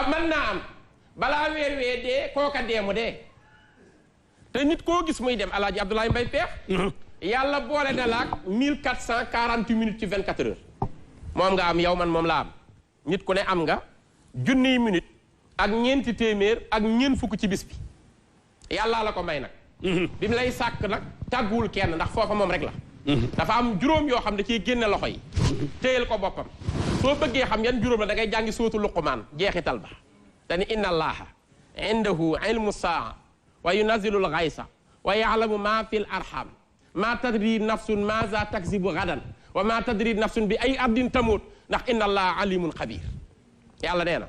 mën naa am balaa weer wee dee kooka dee mu dee te nit koo gis muy dem Alaaji Abdoulaye Mbaye Peex yàlla boole na laak 1448 minutes ci 24 heures moom nga am yow man moom laa am nit ku ne am nga junniy minute ak ñeenti téeméer ak ñeent fukk ci bis bi yàllaa la ko may nag bi mu lay sàkk nag tàgguwul kenn ndax foofa moom rek la dafa am juróom yoo xam da ciy génne loxo yi téyel ko boppam soo bëggee xam yan juróom la da ngay jàngi sóotu Luqmaan jeexital ba dani inna allaha indahu ilmu saa wa yunazilu l gaysa wa yaalamu ma fi l arham ma tadri nafsun maza taksibu gadan wa ma tadri nafsun bi ay ardin tamut ndax inna allaha alimun xabir yàlla nee na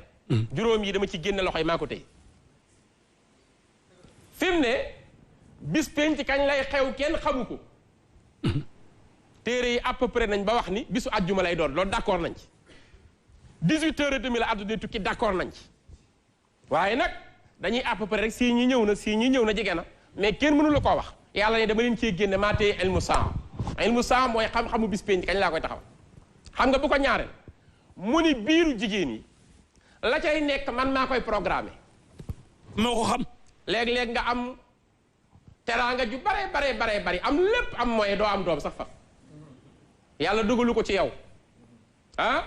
juróom yi dama ci génne loxo yi maa ko tey fi mu ne bis penc kañ lay xew kenn xamu ko téere yi à peu près nañ ba wax ni bisu àjjuma lay doon loolu d'accord nañ ci 18h30 la àdduna tukki d'accord nañ ci waaye nag dañuy à peu près rek sii ñi ñëw na sii ñi ñëw na jege na mais kenn mënu la koo wax yàlla ne dama leen cee génne maa téye ilmu saa mooy xam-xamu bis penc kañ laa koy taxaw xam nga bu ko ñaareel mu ni biiru jigéen yi la cay nekk man maa koy programmer moo ko xam léeg-léeg nga am teraanga ju bare bari am lépp am moyen doo am doom sax fa yàlla dugalu ko ci yow ah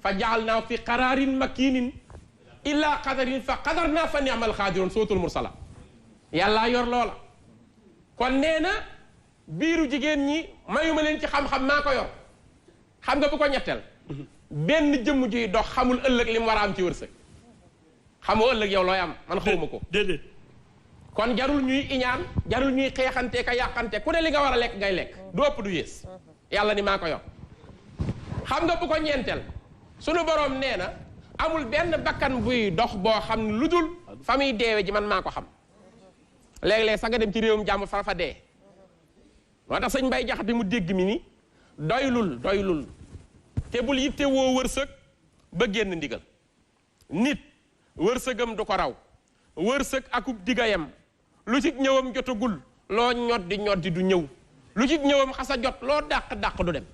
fa jaal naa fi qaraarin makinin illa qadarin fa qadar naa fa ni'mal xaadiroon sootul mursala yàllaa yor loola kon nee na biiru jigéen ñi mayuma leen ci xam-xam maa ko yor xam nga bu ko ñetteel benn jëmm juy dox xamul ëllëg li mu war a am ci wërsëg xamoo ëllëg yow looy am man xawma ko déedéet kon jarul ñuy iñaan jarul ñuy xeexante ka yàqante ku ne li nga war a lekk ngay lekk du ëpp du yées yàlla ni maa ko yor xam nga bu ko ñeenteel sunu boroom nee na amul benn bakkan buy dox boo xam ne lu dul fa muy deewe ji man maa ko xam léeg-léeg sax nga dem ci réewum jàmm fara fa dee moo tax sëñ Mbay Jaxate mu dégg mi ni doylul te bul yitte woo wërsëg ba génn ndigal nit wërsëgam du ko raw wërsëg akub digayam lu ci ñëwam jotagul loo ñoddi du ñëw lu ci ñëwam xasa jot loo dàq du dem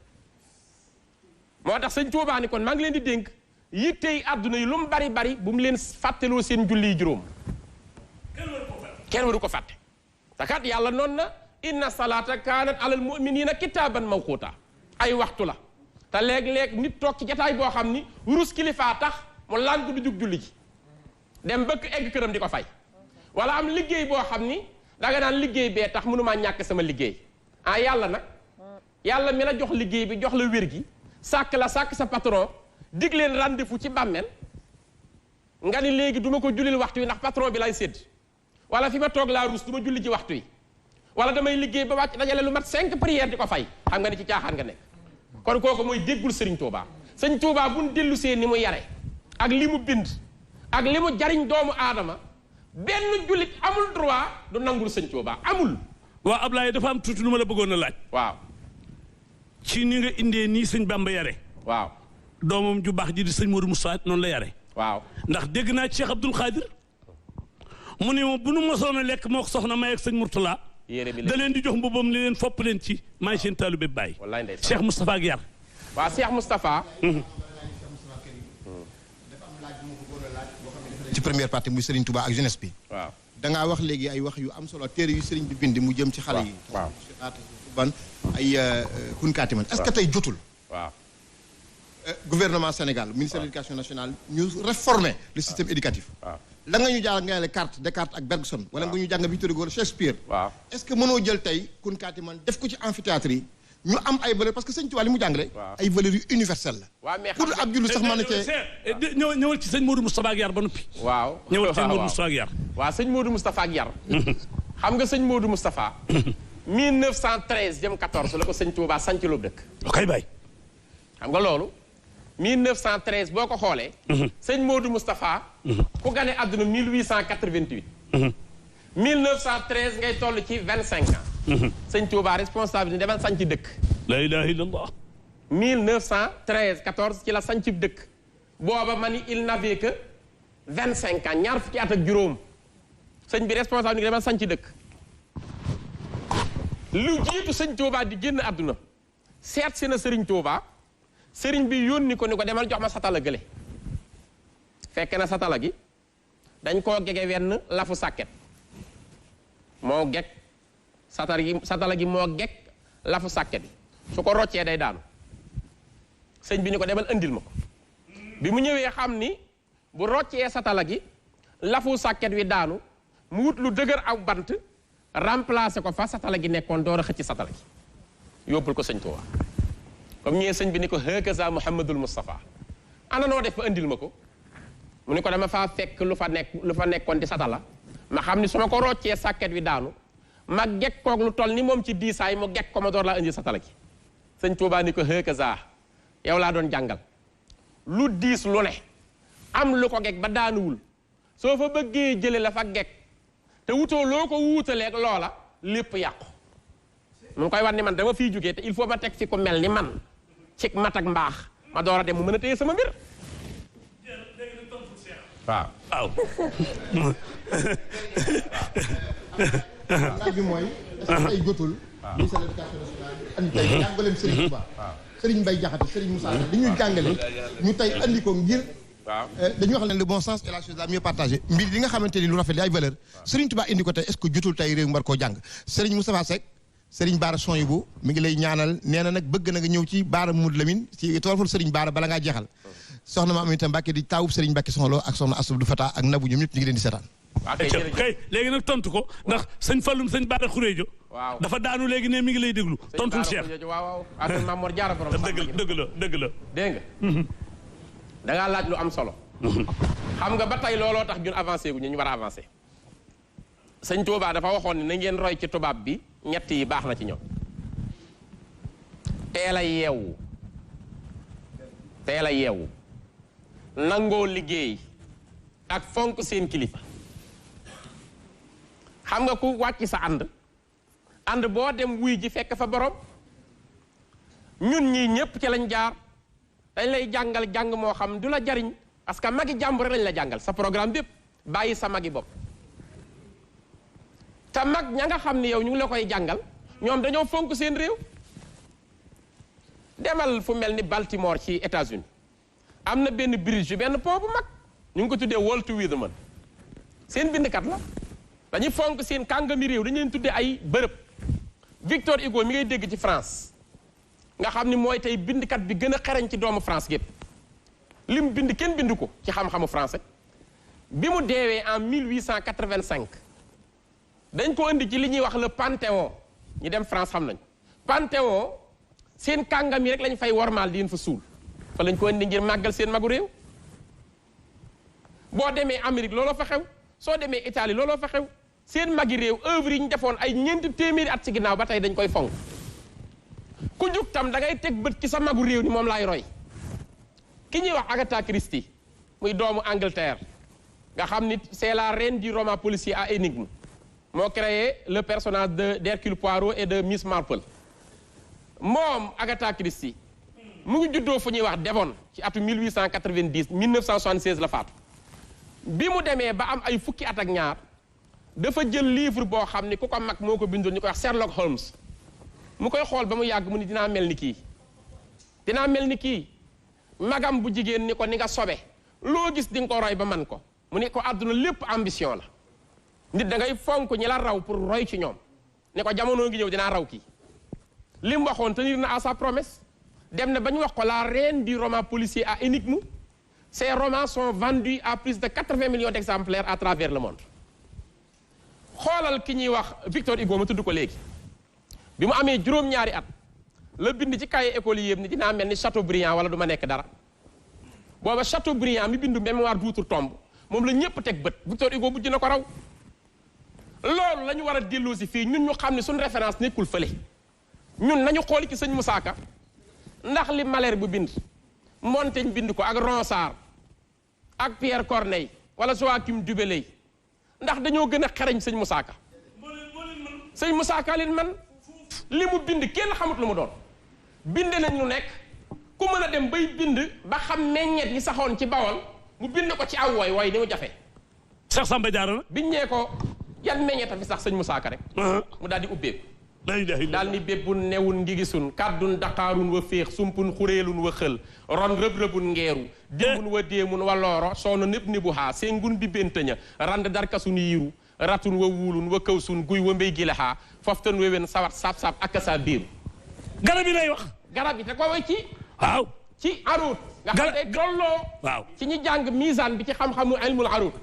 moo tax sëñ Tuubaa ni kon maa ngi leen di dénk yittey àdduna yi lu mu bari bu mu leen fàtteloo seen julli yi juróom kenn waru ko fàtte te kat yàlla noonu na inna salaata kaanat alal mu'minina kitaaban mawquuta ay waxtu la te léeg-léeg nit toog ci jataay boo xam ni wurus kilifaa tax mu lànk du jug julli ji dem bëgg egg këram di ko fay wala am liggéey boo xam ni danga naan liggéey bee tax mënumaa ñàkk sama liggéey ah yàlla nag yàlla mi la jox liggéey bi jox la wér gi sàkk sa patron dig leen rendez-vous ci bàmmeel nga ni léegi du ma ko jullil waxtu yi ndax patron bi lay sédd wala fi ma toog laa rus du ma julli ci waxtu yi wala damay liggéey ba wàcc dajale lu mat 5 prières di ko fay xam nga ni ci caaxaan nga nekk kon kooku mooy déggul Sëriñ Tuubaa Sëriñ Tuubaa bu ñu dellu see ni mu yare ak li mu bind ak li mu jariñ doomu aadama benn jullit amul droit du nangul Sëriñ Tuubaa amul. waaw Ablaye dafa am tuuti lu ma la bëggoon a laaj. waaw. ci ni nga indee nii sëñ Bamba yare. waaw. doomam ju baax ji di sëñ Modou Moussa noonu la yare. waaw. ndax dégg naa Cheikh Abdoul Khadir mu ne moom bu nu mosoon a lekk moo ko soxna may ak sëñ Mourtala. da leen di jox mbubam ni leen fopp leen ci maay seen taalibe Baay. wallaay ndeysaan Cheikh Moustapha ak yar. waaw Cheikh Moustapha. ci première partie muy Serigne Touba ak jeunesse bi. waaw da ngaa wax léegi ay wax yu am solo téere yu Serigne bi bind mu jëm ci xale yi. waaw ban ay kunkaati man est-ce que tey jotul. waaw. gouvernement Sénégal ministère de l'éducation nationale ñu réformer le système éducatif. waaw la nga ñu jàng nga ne Descartes ak Bergson. wala nga ñu jàng Victor Hugo Shakespeare. waaw est-ce que mënoo jël tey kunkaati man def ko ci amphithéâtre yi ñu am ay valeurs parce que sëñ Tuubaa li mu jàngale. ay valeurs yu universelles la. waaw mais pour ab jullit sax mën na cee. ñëwal ci sëñ Modou Moustapha ak yar ba noppi. waaw ñëwal ci sëñ Modou Moustapha ak yar. waaw sëñ Modou Moustapha ak yar. xam nga sëñ Modou Moustapha. 1913 jëm 14 la ko sëñ Tuubaa sanc lu dëkk. kay bay. xam nga loolu. 1913 boo ko xoolee. sëñ Modou Moustapha. ku gane àdduna 1888. 1913 ngay toll ci 25 ans. sëñ Touba responsabilité demal sanc dëkk. la ilaha illallah. 1913 14 ci la sanc dëkk. booba ma ni il n'avait que 25 ans ñaar fukki at ak juróom. sëñ bi responsabilité demal sanc dëkk. lu jiitu sëñ Touba di génn àdduna. seet si na sëriñ Touba. sëriñ bi yónni ko ni ko demal jox ma satala gële. fekk na satala gi dañ koo gege wenn lafu sàkket moo geg satala gi moo geg lafu sàkket bi su ko roccee day daanu sëñ bi ni ko demal andil ma ko bi mu ñëwee xam ni bu roccee satala gi lafu sàkket wi daanu mu wut lu dëgër ak bant remplacer ko fa satala gi nekkoon door a xëcc satala gi yóbbul ko sëñ Tuubaa comme ñëwee sëñ bi ni ko hakaza Muhammadul Mustafa ana noo def ba andil ma ko mu ni ko dama faa fekk lu fa nekkoon di satala ma xam ni su ma ko roccee sàkket wi daanu ma gekk koog lu toll ni moom ci diisaay mu gekk ko ma door laa indi satala gi sëñ Tuubaa ni ko hakaza yow laa doon jàngal lu diis lu ne am lu ko gekk ba daanuwul soo fa bëggee jële la fa gekk te wutoo loo ko wuutaleeg loola lépp yàqu mu ngi koy war ni man dama fiy jógee te il faut ma teg fi ko mel ni man ci mat ak mbaax ma door a dem mu mën a téye sama mbir waaw waaw laaj bi mooy est-ce que ay jotul ministère de l'éducation nationale andi tey jàngaleem Serigne Touba Serigne Mbaye Diakhaté Serigne Moussa li ñuy jàngale ñu tey andi ko ngir waaw dañuy wax ne le bon sens et la chose la mieux partagée mbir yi nga xamante ni lu rafet li ay valeur Serigne Touba indi ko tey est-ce que jotul tey réew mi war koo jàng Serigne Moustapha Seck Serigne Bara Sonhibou mi ngi lay ñaanal nee na nag bëgg na nga ñëw ci Bara Mamadou Lamine ci toolful Serigne Bara bala ngaa jeexal soxna ma Aminata Mbacke di taawub Serigne Mbacke Soxna Lo ak soxna Astou Fata ak Nabou ñoom ñëpp ñu ngi leen di seetaan kay léegi nag tontu ko ndax sëñ Falloum sëñ Bara Khourédio waaw dafa daanu léegi ne mi ngi lay déglu tontul Cheikh waaw ak Mame Mor Diarra borom dëgg la dégg nga da ngaa laaj lu am solo xam nga ba tey looloo tax ñun avancé gu ñu war a avancé sëñ Touba dafa waxoon ne na ngeen roy ci tubaab bi ñett yi baax na ci ñoom teel a yeewu nangoo liggéey ak fonk seen kilifa xam nga ku wàcc sa ànd boo dem wuy ji fekk fa borom ñun ñii ñépp ci lañ jaar dañ lay jàngal jàng moo xam du la jariñ parce que magi jàmbur lañ la jàngal sa programme bépp bàyyi sa magi bopp te mag ña nga xam ni yow ñu ngi la koy jàngal ñoom dañoo fonk seen réew demal fu mel ni Baltimore ci États-Unis am na benn bridge benn pont bu mag ñu ngi ko tuddee Walt Whitman seen bindkat la dañuy fonk seen kàngami réew dañu leen tuddee ay bërëb Victor Hugo mi ngay dégg ci France nga xam ni mooy tey bindkat bi gën a xereñ ci doomu France gépp lim bind kenn bindu ko ci xam-xamu français bi mu deewee en 1885 dañ ko indi ci li ñuy wax le Panthéon ñi dem France xam nañ Panthéon seen kàngam yi rek lañ fay wormaal di leen fa suul fa lañ ko indi ngir màggal seen magu réew boo demee Amérique looloo fa xew soo demee Italie looloo fa xew seen magi réew œuvre yi ñu defoon ay ñeenti téeméeri at ci ginnaaw ba tey dañ koy fonk ku jug tam da ngay teg bët ci sa magu réew ni moom laay roy ki ñuy wax Agatha Christie muy doomu Angleterre nga xam ni c'est la reine du roman policier à énigme moo créé le personnage d'Hercule Poirot et de Miss Marple moom Agatha Christie mu ngi juddoo fu ñuy wax Devon ci atu 1890 1976 la faatu bi mu demee ba am ay fukki at ak ñaar dafa jël livre boo xam ni ku ko mag moo ko bindoon ñu koy wax Sherlock Holmes mu koy xool ba mu yàgg mu ni dinaa mel ni kii magam bu jigéen ni ko ni nga sobe loo gis di nga ko roy ba man ko mu ni ko àdduna lépp ambition la nit da ngay fonk ñi la raw pour roy ci ñoom ni ko jamono ngi ñëw dinaa raw kii li mu waxoon tenir na à sa promesse dem na ba ñu wax ko la reine du roman policier à énigme. Ces romans sont vendus à plus de 80 millions d'exemplaires à travers le monde xoolal ki ñuy wax Victor Hugo ma tudd ko léegi bi mu amee juróom-ñaari at la bind ci cahier école yi yëpp ni dinaa mel ni Chateaubriand wala du ma nekk dara booba Chateaubriand mi bindu mémoire d'outre-tombe moom la ñëpp teg bët Victor Hugo mujj na ko raw loolu la ñu war a delloosi fii ñun ñu xam ne suñu référence nekkul fële ñun nañu xool ci sëñ Moussa Ka ndax li Malherbe bu bind Montaigne bind ko ak Ronsard ak Pierre Corneille wala Joachim du Bellay ndax dañoo gën a xereñ sëñ Moussa Ka sëñ Moussa Ka leen man li mu bind kenn xamut lu mu doon bind nañ lu nekk ku mën a dem bay bind ba xam meññeet yi saxoon ci Bawol mu bind ko ci aw woy ni mu jafe Cheikh Samba Diarra na biñ ñee ko yan meññeet a fi sax sëñ Moussa Ka rek mu daal di ubbeeku daal ni bébbun newun ngi gisun kàddun daqaarun wa féex sumpun xureelun wa xël ron rëb-rëbun ngeeru dimbun wa déemun wa looro soono nëb ni bu haa sengun bi béntaña rand darkasun yiiru ratun wa wuulun wa kawsun guy wa mbéy gila haa foftan wewen sawat saab-saab ak sa biiru garab yi lay wax garab yi te ko way ci waaw ci aruut nga xam ne dolloo waaw ci ñi jàng misaan bi ci xam-xamu ilmul aruut